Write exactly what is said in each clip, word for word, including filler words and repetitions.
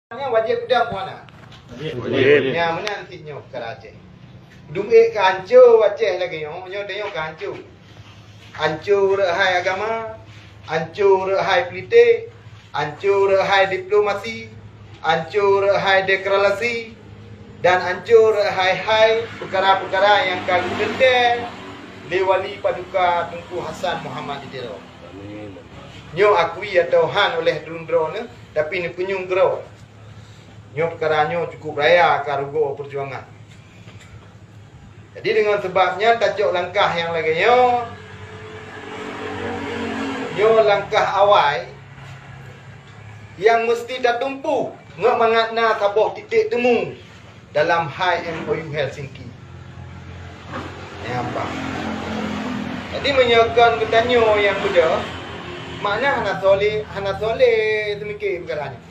Nyan wajéb peudong peue hana? Wajéb. Nyan meunan cit nyoe peukara Aceh. Dum ék ka hanco Aceh lagée nyoe, nyoe tanyoe ka hanco. Hanco rot hai agama, hanco rot hai politik, hanco rot hai diplomasi, hanco rot hai demokrasi, dan hanco rot hai-hai peukara-peukara nyang ka geuteuntée lé Wali Paduka Teungku Hasan Muhammad di Tiro. Amin. Nyoe akui atawa han oleh droeneuh, tapi neupeunyueng keudroe. Nyoe peukara nyoe cukup raya ka rugoe peujuangan. Jadi, deungon sabab nyan tacok langkah nyang lagée nyoe, nyoe langkah awai nyang meuseuti tatumpu ngon mangat na saboh titik temu dalam hai M O U Helsinki. Nyang apa? Jadi, meunyoe kon geutanyoe nyang beudôh, makna hana soleh, hana soleh teumike peukara nyoe.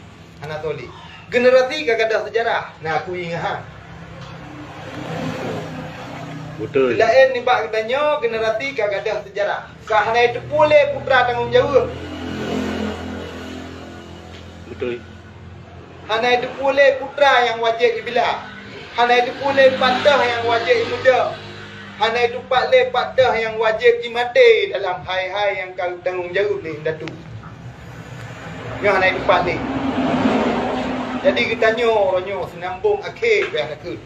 Hana soleh. Generasi ka gadôh seujarah, na aku ingat. Beutôi. Laén nibak geutanyoe, generasi ka gadôh seujarah. Ka hana jiteupeue lé putra tanggong jaweueb. Beutôi. Hana jiteupeue lé putra nyang wajéb jibila. Hana jiteupeue lé pat teuh nyang wajéb jimeudeuh. Hana jiteupeue lé pat teuh nyang wajéb jimaté dalam hai-hai nyang ka tanggong jaweueb lé indatu. Nyoe hana jiteupeue lé. Jadi geutanyoe uroe nyoe seunambong akhé payah takheun.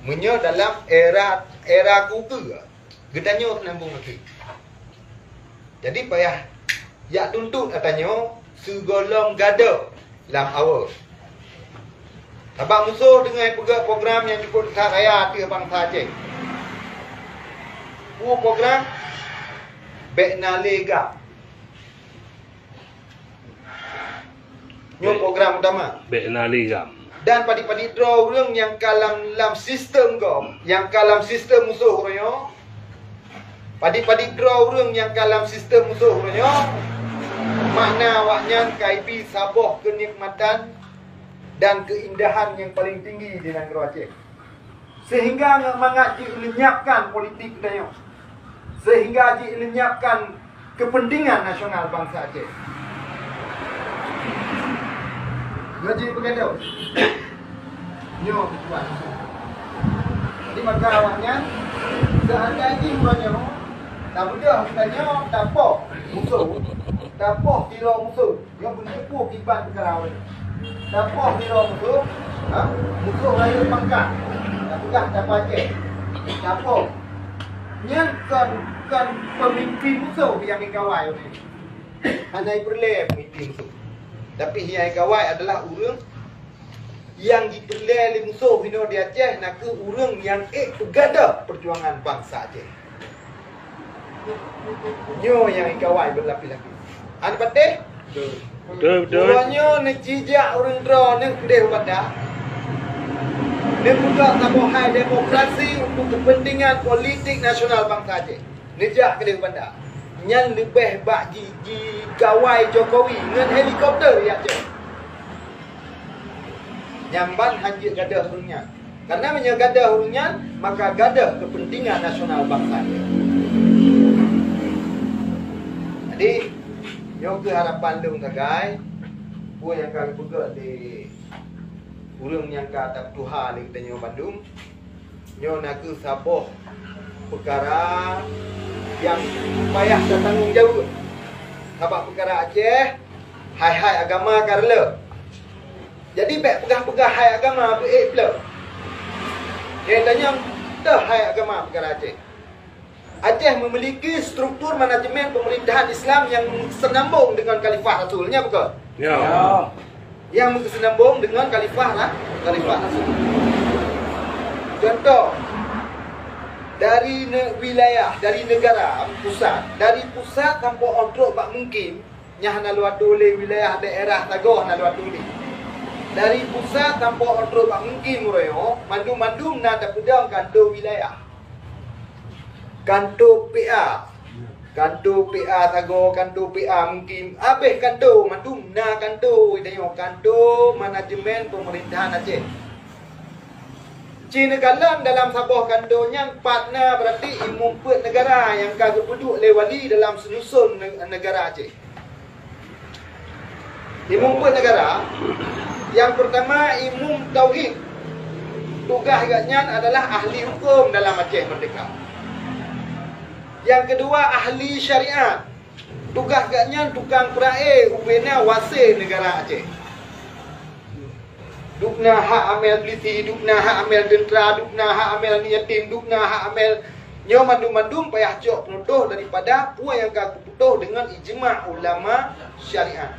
Meunyoe dalam era, era kukeue, geutanyoe seunambong akhé. Jadi payah jak tuntot ata nyoe sigohlom gadôh lam awa. Sabab musoh teungoh peugah program nyang cukup that raya ateueh bansa Aceh. Peue program? Bék na lé GAM. Nyoe program utama. Bék na lé GAM. Dan padit-padit droe ureuëng nyang ka lam, lam sistem GAM, nyang ka lam sistem musoh uroe nyoe, padit-padit droe ureuëng nyang ka lam sistem musoh uroe nyoe, makna awaknyan ka ibi saboh keunikmatan dan keuindahan nyang paleng tinggi di nanggroe Aceh. Sehingga ngon mangat jih leunyapkan politik geutanyoe, sehingga jih leunyapkan keupeuntengan nasional bansa Aceh. Nyoe jih peugah lom. Nyoe tujuan. Jadi maka awaknyan, seandai jih uroe nyoe, tabeudôh geutanyoe tapoh musoh, tapoh sidroe musoh. Nyoe beuneuteupeu kiban peukara ureuëng. Tapoh sidroe musoh, ha? Musoh rayeuk pangkat. Tapeugah tapa Aceh. Tapoh. Nyan kon, kon peumimpin musoh nyang ikawai ureuëng. Hana ipeureulée peumimpin musoh. Tapi nyang ikawai adalah ureuëng nyang jipeureulée lé musoh inoe di Aceh, nakeuh ureuëng nyang ék peugadôh peujuangan bansa Aceh. Nyoe nyang ikawai beulapis-lapis. Hana patéh? Beutôi, beutôi. Uroe nyoe neucijak ureuëng droeneuh keudeh u Banda. Neupeugah saboh hai demokrasi untuk kepentingan politik nasional bansa Aceh. Neujak keudeh u Banda. Nyan leubeh bak ji, jikawai Jokowi ngon helikopter jak jok. Nyan ban hanjeuet gadôh ureuëng nyan. Karena meunyoe gadôh ureuëng nyan, maka gadôh keupeuntengan nasional bansa. Jadi, nyoe keuh harapan lôn sagai, peue nyang ka geupeugah lé ureuëng nyang ka tapeutuha lé geutanyoe bandum, nyoe nakeuh saboh peukara nyang payah tatanggong jaweueb. Sabab peukara Aceh, hai-hai agama ka reuloh. Jadi bék peugah-peugah hai agama beuék pleuh. Nyang tanyong toh hai agama peukara Aceh. Aceh memiliki struktur manajemen pemerintahan Islam yang senambung dengan Khalifah Rasul. Nya bukan? Ya. Yang senambung dengan Khalifah lah, Khalifah Rasul. Contoh, dari ne-, wilayah, dari negara pusat, dari pusat sampai ontrok bak mungkin, Nyan hana lôn atoe lé wilayah daerah sagoe hana lôn atoe lé. Dari pusat sampoe u trok bak mungkin uroe nyoe, mandum-mandum na tapeudong kantô wilayah. Kantô P A. Kantô P A sagoe, kantô P A mungkin. Abéh kantô, mandum na kantô, tanyoe kantô manajemen pemerintahan Aceh. Ci neukalon dalam saboh kantô nyan pat na, berarti imeum peuet negara nyang ka geupeuduek lé wali dalam seunuson ne-, negara Aceh. Imeum peuet negara, Nyang peurtama, imum tauhid. Tugaih gobnyan adalah ahli huköm dalam Aceh Merdeka. Nyang keudua, ahli syariat. Tugaih gobnyan tukang peurae ubena wase neugara Aceh. Dubna hak amel pulisi, dubna hak amel teuntra, dubna hak amel yatim, dubna hak amel, nyoe mandum-mandum payah cok peunutôh daripada peue nyang ka geuputôh deungon ijma ulama syariat.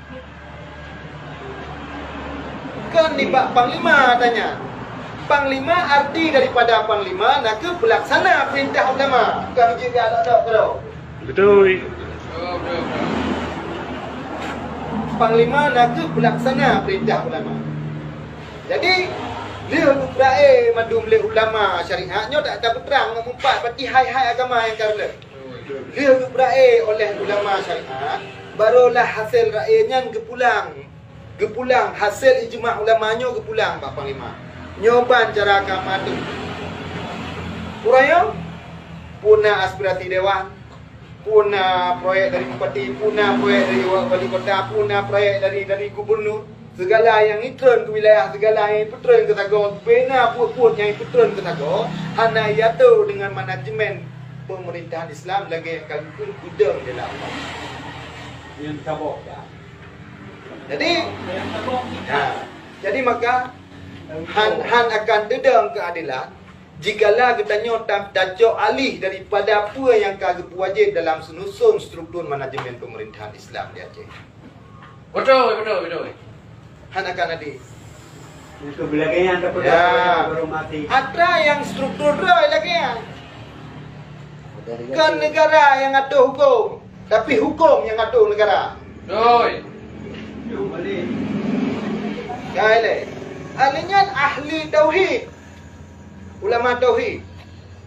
Kon nibak panglima tanya. Panglima, arti daripada panglima nakeuh peulaksana peurintah ulama. Kon jeuet galak dok keudroe. Beutôi. Panglima nakeuh peulaksana peurintah ulama. Jadi, lheueh geubra-e mandum lé ulama syariat nyoe, tak tapeutrang ngon meupat bak hai-hai agama nyang ka reuloh. Lheueh geubra-e oleh ulama syariat, barolah hasé ra-e nyan geupulang. Geupulang hasé ijma ulama nyoe geupulang bak panglima. Nyoe ban cara ka maté. Uroe nyoe, peue na aspirasi dewan, peue na proyek dari bupati, peue na proyek dari wa-, wali kota, peue na proyek dari, dari gubernur. Segala nyang jitreun keu wilayah, segala nyang jipeutreun keu sagoe, bubena buet-buet nyang jipeutreun keu sagoe, hana jiatur deungon manajemen pemerintahan Islam lagèe nyang ka geukheun peudong di dalam. Nyang saboh dah. Jadi, ha, jadi maka han, han akan teudong keuadelan jikalau geutanyoe ta-, tacok alih daripada peue nyang ka geupeuwajéb dalam seunusun struktur manajemen pemerintahan Islam di Aceh. Beutôi, beutôi, beutôi. Han akan adé. Untuk beulagèe nyan dapat. Ya. Baru mati. Atra nyang struktur droe lagèe nyan. Kon negara nyang atur huköm, tapi huköm nyang atur negara. Beutôi. Hai lé. Ahli nyan ahli tauhid. Ulama tauhid.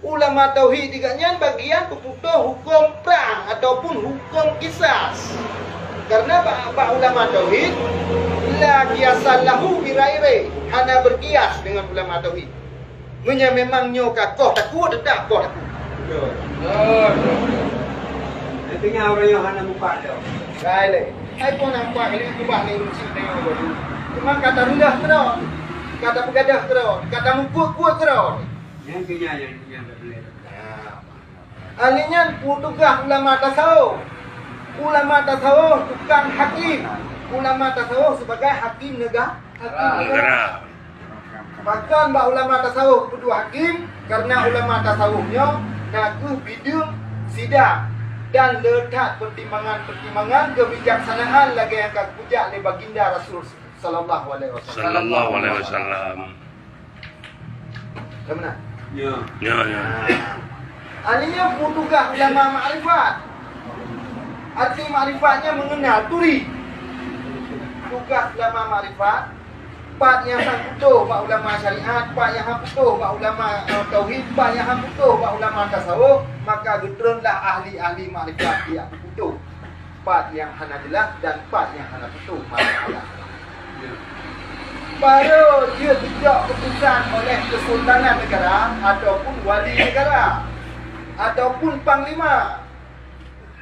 Ulama tauhid di gobnyan bagian peuputôh huköm prang ataupun huköm kisas. Karena bak, bak ulama tauhid, la qiyasa lahu bi ghairi, hana berkias dengan ulama tauhid. Meunyoe memang nyoe ka koh takue, teutap koh takue. Betul. Betul, betul, betul. Artinya orang yang hana muka dia. Hai lé. Hai pun nampak kali keubah ni ureueng syiek teuh nyoe. Cuma ka tareuloh keudroe, ka tapeugadôh keudroe, ka tamubuet-buet keudroe. Nyang keu nyan, nyang, nyang tak boleh. Nah. Ahli nyan peue tugaih ulama tasawuf. Ulama tasawuf tukang hakim. Ulama tasawuf sebagai hakim nega-, hakim negara. Negara. Bahkan bak ulama tasawuf geupeudua hakim, karena ulama tasawuf nyoe na kheueh bideueng sidang dan le that pertimbangan-pertimbangan kebijaksanaan lagèe nyang ka geujak lé Baginda Rasul sallallahu alaihi wasallam. Sallallahu alaihi wasallam. Ka meunan? Ya. Ya, ya. Nah. Ahli nyoe peue tugaih ulama makrifat. Arti makrifat nyan mengenal, turi. Tugaih ulama makrifat, pat nyang han putôh bak ulama syariat, pat nyang han putôh bak ulama, eh, tauhid, pat nyang han putôh bak ulama tasawuf, maka geutreunlah ahli-ahli makrifat nyang putôh. Pat nyang hana jeulaih dan pat nyang hana putôh masalah. Baru jeuet geujok keuputusan oleh Kesultanan Negara ataupun Wali Negara ataupun Panglima.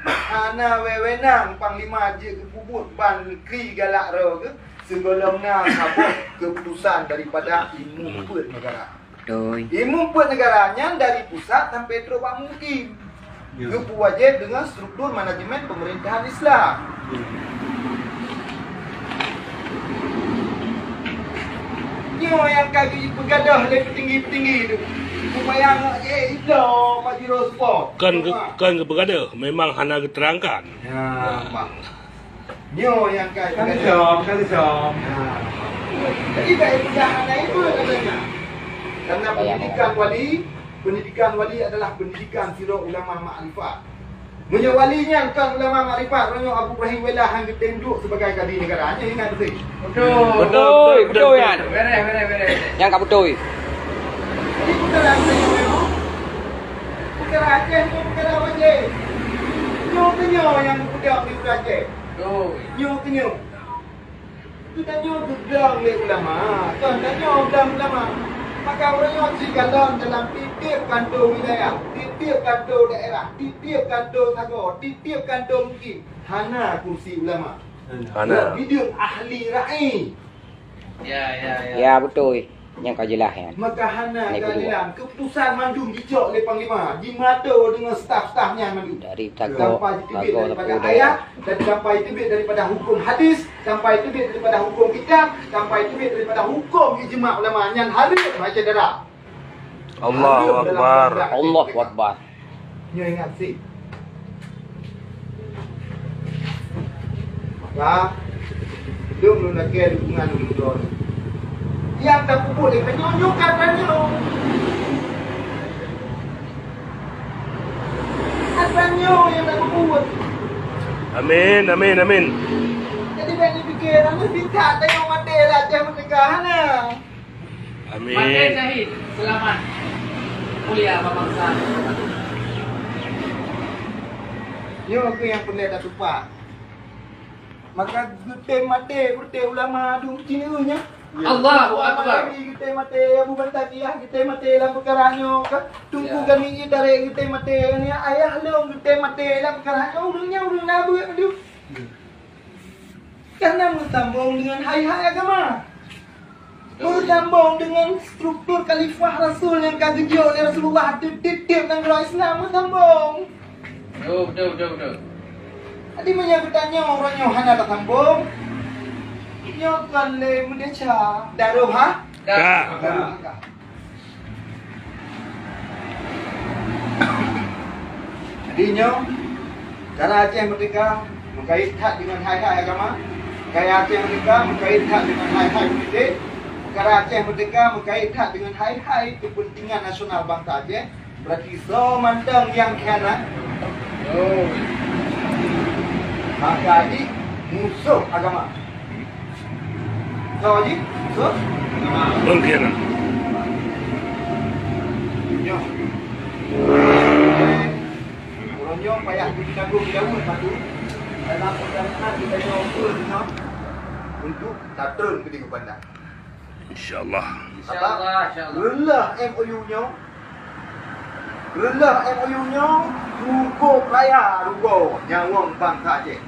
Hana wewenang Panglima jeuet geupeubuet ban neugri galak droe geuh sigohlom na saboh keuputusan daripada Imum Peuet Negara. Beutôi. Imum Peuet Negara nyan dari pusat sampai trok bak mukim. Ya. Geupeuwajéb deungon struktur manajemen pemerintahan Islam. Ya. Nyoe nyang ka geupeugadôh lé peutinggi-peutinggi tu. Supaya ngok jih idong bak jiro supo. Kon geu-, kon geupeugadôh, memang hana geuterangkan. Ya, ya. Bang. Nyoe nyang ka, ka leusom, ka leusom. Ha. Jadi, bak ibadah aneuk ibu katanya. Karena pendidikan wali, pendidikan wali adalah pendidikan sidroe ulama makrifat. Meunyoe wali nyan kon ulama makrifat, meunyoe Abu Ibrahim Welah han geutém duek sebagai kadi negara, nyan ingat beutôi. Betul. Betul, betul, betul, nyan. Beres, beres, beres. Nyan ka beutôi. Jadi, bukan Peukara Aceh nyoe peukara wajéb. Nyoe keuh nyoe nyang geupeudong di Aceh. Beutôi. Nyoe keuh nyoe. Geutanyoe geudong lé ulama, kon tanyoe dong ulama. Maka ureueng nyoe sigohlom dalam tiep-tiep kantô wilayah, tiep-tiep kantô daerah, tiep-tiep kantô sagoe, tiep-tiep kantô mukim hana kursi ulama. Hana. Bideueng ahli ra'i. Ya, ya, ya. Ya, beutôi. Nyang ka jeulaih nyan. Maka hana keadilan. Keputusan mandum jicok lé panglima, jimato deungon staf-staf nyan mandum. Dari Tagok, sampai jiteubiet daripada ayat, dan sampai teubiet daripada hukum hadis, sampai teubiet daripada hukum kitab, sampai teubiet daripada hukum ijma ulama nyan hareuem hai syedara. Allahu Akbar. Allahu Akbar. Nyoe ingat sit. Maka, lôn lôn lakée dukungan ulôn droe. Nyang tapeubuet lé tanyoe nyoe ka tanyoe. Ka tanyoe nyang tapeubuet. Amin, amin, amin. Jadi bèk jipike, tanyoe pinta tanyoe maté lah, Aceh Merdeka hana. Amin. Maté syahid, selamat. Mulia bak bansa. Nyoe keuh nyang peureulèe tatupat. Maka geutem maté, geutem ulama dum cineue nyan. Allahu Akbar. Geutem maté, Abu Bantagih geutem maté lam peukara nyoe ka. Teungku Gani Itarek geutem maté, ayah lôn geutem maté lam peukara nyoe. Ureueng nyan ureueng na beuet dum. Karena meusambong deungon hai-hai agama. Meusambong deungon struktur khalifah rasul nyang ka geujok lé Rasulullah tiep-tiep nanggroe Islam meusambong. Betul, betul, betul, betul. Jadi meunyoe geutanyoe uroe nyoe hana tasambong, nyoe kon lé meudesya. Daroh ha? Ka. Daroh ha. Jadi nyoe, cara Aceh Merdeka meukait that deungon hai-hai agama, cara Aceh Merdeka meukait that deungon hai-hai politik, cara Aceh Merdeka meukait that deungon hai-hai keupeuntingan nasional bansa Aceh, berarti soe mantong nyang khianat, maka jih musoh agama. Soe jih? Soe? Pengkhianat. Nyoe. Uroe nyoe payah geutanggong di Daud batu. Dalam perjalanan kita nyoe pun nyoe untuk tatron ke di Banda. Insya Allah. Insya Allah, insya Allah. Reuloh M O U nyoe. Reuloh M O U nyoe cukup raya rugoe nyawöng bansa Aceh.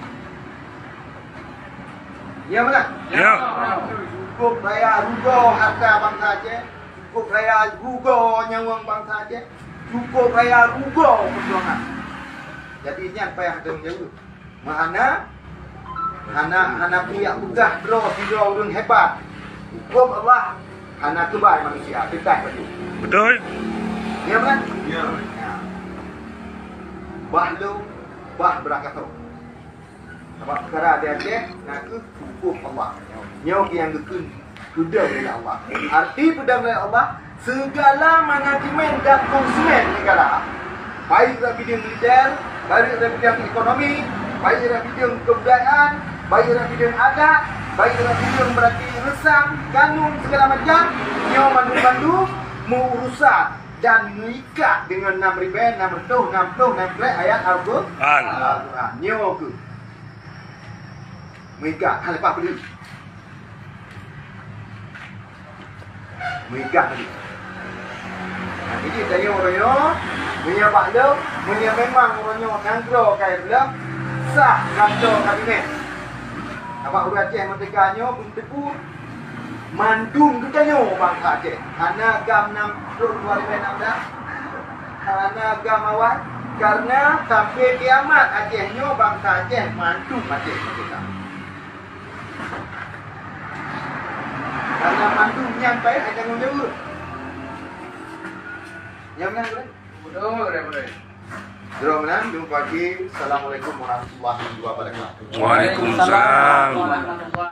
Ya, beuna? Ya. Cukup raya rugoe harta bansa Aceh, cukup raya rugoe nyawöng bansa Aceh, cukup raya rugoe peujuangan. Jadi, nyan payah tanggung jaweueb. Meuhana, hana, hana kuyak peugah droe sidroe ureueng hebat. Huköm Allah hana keubai manusia, teuntang beutôi. Beutôi. Ya, beuna? Ya. Bah lôn, bah beurangkasoe. Sabab peukara di Aceh na kheueh huköm Allah. Nyoe nyang geukheun peudong lé Allah. Arti peudong lé Allah, segala manajemen dan konsumen negara, baik dalam bidang militer, baik dalam bidang ekonomi, baik dalam bidang kebudayaan, baik dalam bidang adat, baik dalam bidang berarti reusam, kanun, segala macam, nyoe mandum-mandum meu-urusan dan meuikat deungon nam ribèe nam reutôh nam ploh nam peuet ayat Al-Qur'an. Al-Qur'an. Nyoe kheueh. Meuikat, hana leupah peue. Meuikat tadi. Nah, jadi tanyoe uroe nyoe, meunyoe bak lôn, meunyoe memang uroe nyoe nanggroe ka lheueh, sah kanto kabinet. Sabab ureueng Aceh Merdeka nyoe beuteupeue mandum geutanyoe bansa Aceh. Hana gam nam ploh dua ribèe nam blah. Hana gam awai, karena sampai kiamat Aceh nyoe bansa Aceh mandum Aceh merdeka. Karena mandum nyan payah tanggong jaweueb. Nyang meunan, Gurèe? Betul, Gurèe, betul. Droe meunan, jumpa lagi. Assalamualaikum warahmatullahi wabarakatuh. Waalaikumsalam.